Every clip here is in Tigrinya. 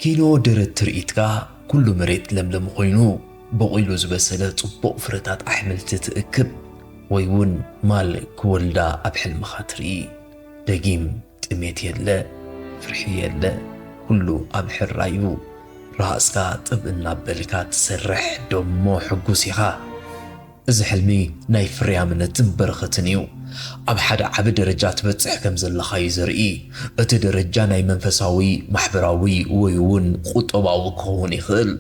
ኪኖ ደረት ትርኢትካ፣ ኩሉ መሬት ለምለም ኮይኑ፣ በቑሉ ዝበሰለ ጽቡቕ ፍረታት ኣሕምልቲ ትእክብ፣ ወይ እውን ማል ክወልዳ ኣብ ሕልምኻ ትርኢ። ደጊም ጥሜት የለ፣ ፍርሒ የለ፣ ኩሉ ኣብ ሕራዩ። ራእስካ ጥብ እናበልካ ትሰርሕ ደሞ ሕጉስ ኢኻ። እዚ ሕልሚ ናይ ፍርያምነትን በረኸትን እዩ። ኣብ ሓደ ዓቢ ደረጃ ትበጽሕ ከም ዘለኻ እዩ ዘርኢ። እቲ ደረጃ ናይ መንፈሳዊ፣ ማሕበራዊ ወይ እውን ቁጠባዊ ክኸውን ይኽእል።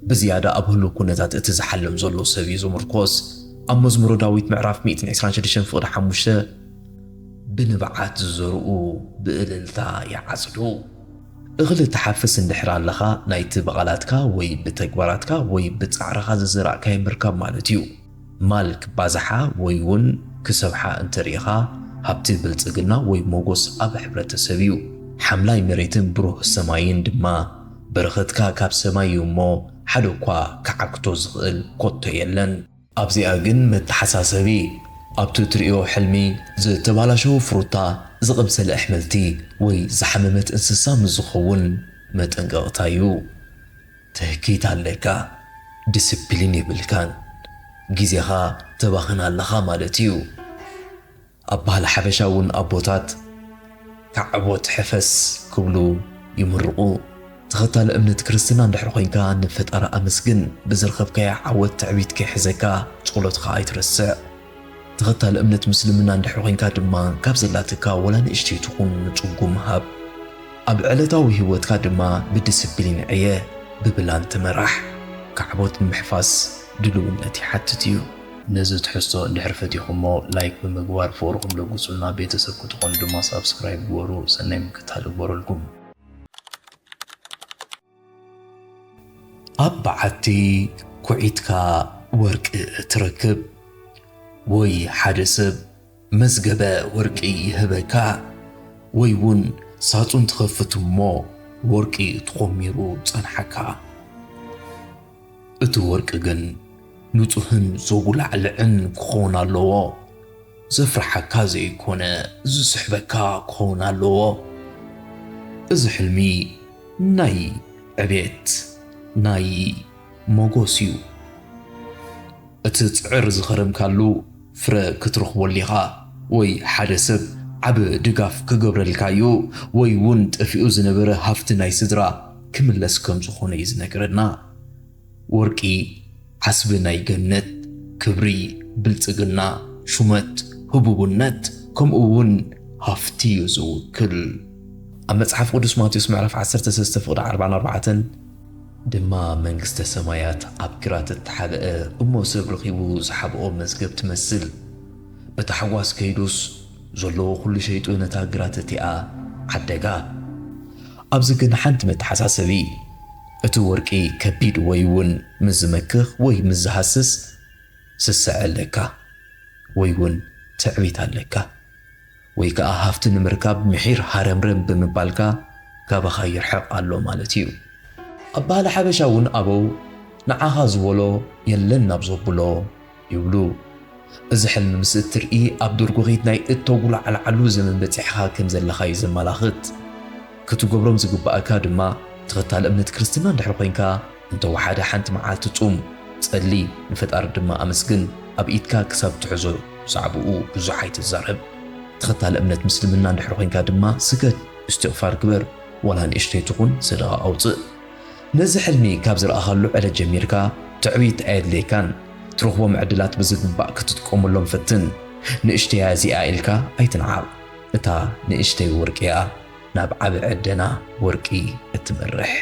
ብዝያዳ ኣብ ህሉው ኩነታት እቲ ዝሓልም ዘሎ ሰብ እዩ ዝምርኮስ። ኣብ መዝሙረ ዳዊት ምዕራፍ ሚእትን ዕስራን ሽዱሽተን ፍቕዲ ሓሙሽተ፣ "ብንብዓት ዝዘርኡ ብእልልታ ይዓጽዱ።" እኽሊ ትሓፍስ እንድሕር ኣለኻ፣ ናይቲ ብቓላትካ ወይ ብተግባራትካ ወይ ብጻዕርኻ ዝዘራእካዮ ምርካብ ማለት እዩ። ማል ክባዝሓ ወይ እውን ክሰብሓ እንተሪኢኻ፣ ሃብቲ ብልጽግና ወይ ሞጎስ ኣብ ሕብረተሰብ እዩ። ሓምላይ መሬትን ብሩህ ሰማይን ድማ በረኸትካ ካብ ሰማይ እዩ እሞ፣ ሓደ እኳ ክዓግቶ ዝኽእል ኮቶ የለን። ኣብዚኣ ግን መተሓሳሰቢ፣ ኣብቲ ትርእዮ ሕልሚ ዝተባላሸወ ፍሩታ፣ ዝቐምሰለ ኣሕምልቲ ወይ ዝሓመመት እንስሳ ምስ ዝኸውን መጠንቀቕታ እዩ። ትህኪት ኣለካ፣ ዲስፕሊን የብልካን፣ ግዜኻ ተባኽን ኣለኻ ማለት እዩ። ኣብ ባህሊ ሓበሻ እውን ኣቦታት "ካዕቦት ሕፈስ" ክብሉ ይምርቑ። ተኸታሊ እምነት ክርስትና እንድሕር ኮይንካ፣ ንፈጣሪ ኣመስግን፣ ብዝረኸብካዮ ዓወት ትዕቢት ከይሕዘካ፣ ጸሎትካ ኣይትረስዕ። ተኸታሊ እምነት ምስልምና እንድሕር ኮይንካ ድማ፣ ካብ ዘላትካ ወላ ንእሽተይ ትኹን ንጽጉም ሃብ። ኣብ ዕለታዊ ህይወትካ ድማ ብዲስፕሊን ዕየ፣ ብብላን ተመራሕ። ካዕቦት ንምሕፋስ ድልውነት ይሓትት እዩ። ነዚ ትሕዝቶ እንድሕር ፈቲኹሞ፣ ላይክ ብምግባር ፍቕርኹም ለግጹልና፣ ቤተሰብ ክትኾኑ ድማ ሳብስክራይብ ግበሩ። ሰናይ ምክትታል ይግበረልኩም። ኣብ በዓቲ ኩዒትካ ወርቂ እትረክብ፣ ወይ ሓደ ሰብ መዝገበ ወርቂ ይህበካ፣ ወይ እውን ሳጹን ትኸፍት እሞ ወርቂ ተኾሚሩ ጸንሓካ። እቲ ወርቂ ግን ንጹህን ዘጉላዕልዕን ክኸውን ኣለዎ። ዘፍርሓካ ዘይኮነ፣ ዝስሕበካ ክኸውን ኣለዎ። እዚ ሕልሚ ናይ ዕቤት፣ ናይ ሞጎስ እዩ። እቲ ጽዕር ዝኸረምካሉ ፍረ ክትረኽበሉ ኢኻ፣ ወይ ሓደ ሰብ ዓቢ ድጋፍ ክገብረልካ እዩ፣ ወይ እውን ጠፊኡ ዝነበረ ሃፍቲ ናይ ስድራ ክምለስ ከም ዝኾነ እዩ ዝነግረና። ወርቂ ዓስቢ ናይ ገነት፣ ክብሪ፣ ብልጽግና፣ ሹመት፣ ህቡብነት፣ ከምኡ እውን ሃፍቲ እዩ ዝውክል። ኣብ መጽሓፍ ቅዱስ ማቴዎስ ምዕራፍ ዓሰርተ ሰለስተ ፍቕዲ ዓርባን ኣርባዕተን ድማ፣ "መንግስተ ሰማያት ኣብ ግራት እተሓብአ እሞ ሰብ ረኺቡ ዝሓብኦ መዝገብ ትመስል። ብታሕጓስ ከይዱስ ዘለዎ ኩሉ ሸይጡ ነታ ግራት እቲኣ ዓደጋ።" ኣብዚ ግን ሓንቲ መተሓሳሰቢ፣ እቲ ወርቂ ከቢድ ወይ እውን ምስ ዝመክኽ ወይ ምስ ዝሃስስ ስስዐ ኣለካ፣ ወይ እውን ትዕቢት ኣለካ፣ ወይ ከኣ ሃፍቲ ንምርካብ ምሒር ሃረምረም ብምባልካ ካባኻ ይርሕቕ ኣሎ ማለት እዩ። ኣብ ባህሊ ሓበሻ እውን ኣበው፣ "ንዓኻ ዝበሎ የለን ናብ ዘብሎ" ይብሉ። እዚ ሕልሚ ምስ እትርኢ፣ ኣብ ደርጎኺት ናይ እተጉላዕልዓሉ ዘመን በጺሕኻ ከም ዘለኻ እዩ ዘመላኽት። ክትገብሮም ዝግባኣካ ድማ፣ ተኸታሊ እምነት ክርስትና እንድሕር ኮይንካ፣ እንተወሓደ ሓንቲ መዓልቲ ጹም፣ ጸሊ፣ ንፈጣሪ ድማ ኣመስግን፣ ኣብ ኢድካ ክሳብ ትሕዞ ብዛዕባኡ ብዙሕ ኣይትዛረብ። ተኸታሊ እምነት ምስልምና እንድሕር ኮይንካ ድማ፣ ስገድ፣ እስትቕፋር ግበር፣ ዋላ ንእሽተይ ትኹን ሰደቓ ኣውጽእ። ነዚ ሕልሚ ካብ ዝረኣኻሉ ዕለት ጀሚርካ፣ ትዕቢት ኣየድልየካን። ትረኽቦም ዕድላት ብዝግባእ ክትጥቀመሎም ፈትን። ንእሽተያ እዚኣ ኢልካ ኣይትንዓቕ። እታ ንእሽተይ ወርቂ እያ ናብ ዓቢ ዕደና ወርቂ እትመርሕ።